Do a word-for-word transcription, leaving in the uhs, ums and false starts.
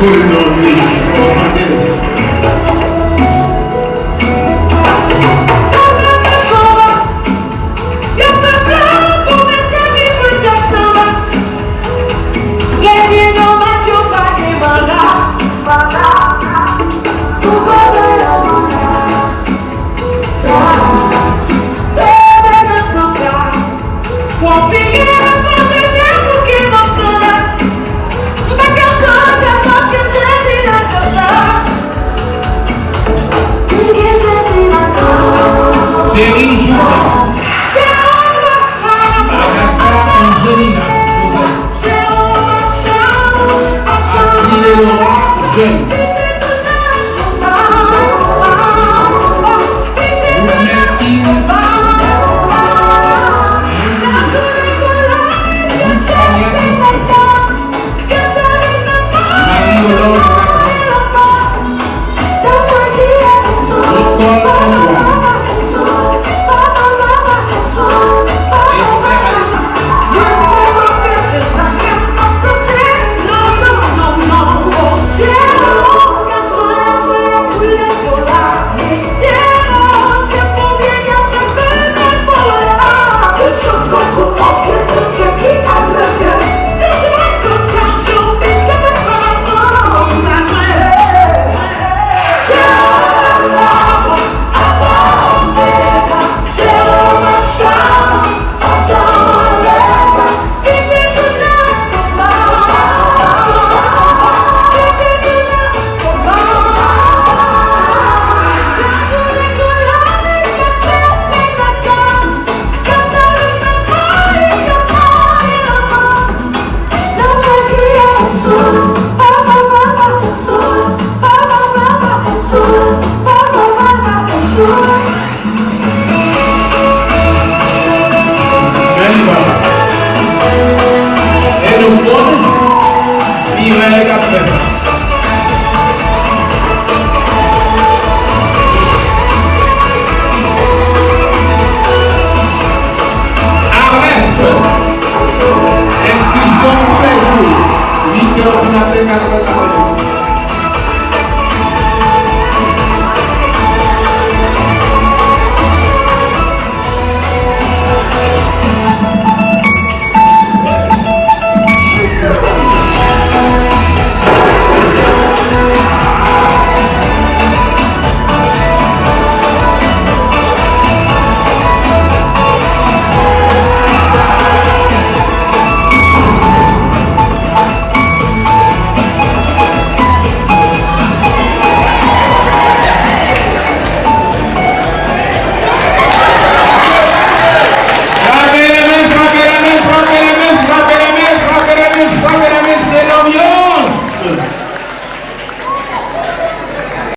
Pou nou rejwi, fò w tande l. Thierry Joubert, Agatha Angelina Joseph, Astrid Laura Jeune, Roodmelkin Ruth Sonia Christian, Marie Yolande Lagrange, Nicole Antoine, Esther Alexandre. Jwenn li, papa. E nou konn Mireille k ap fè sa. Arès. Enskripsyon toulèjou, uit è di maten, kat è.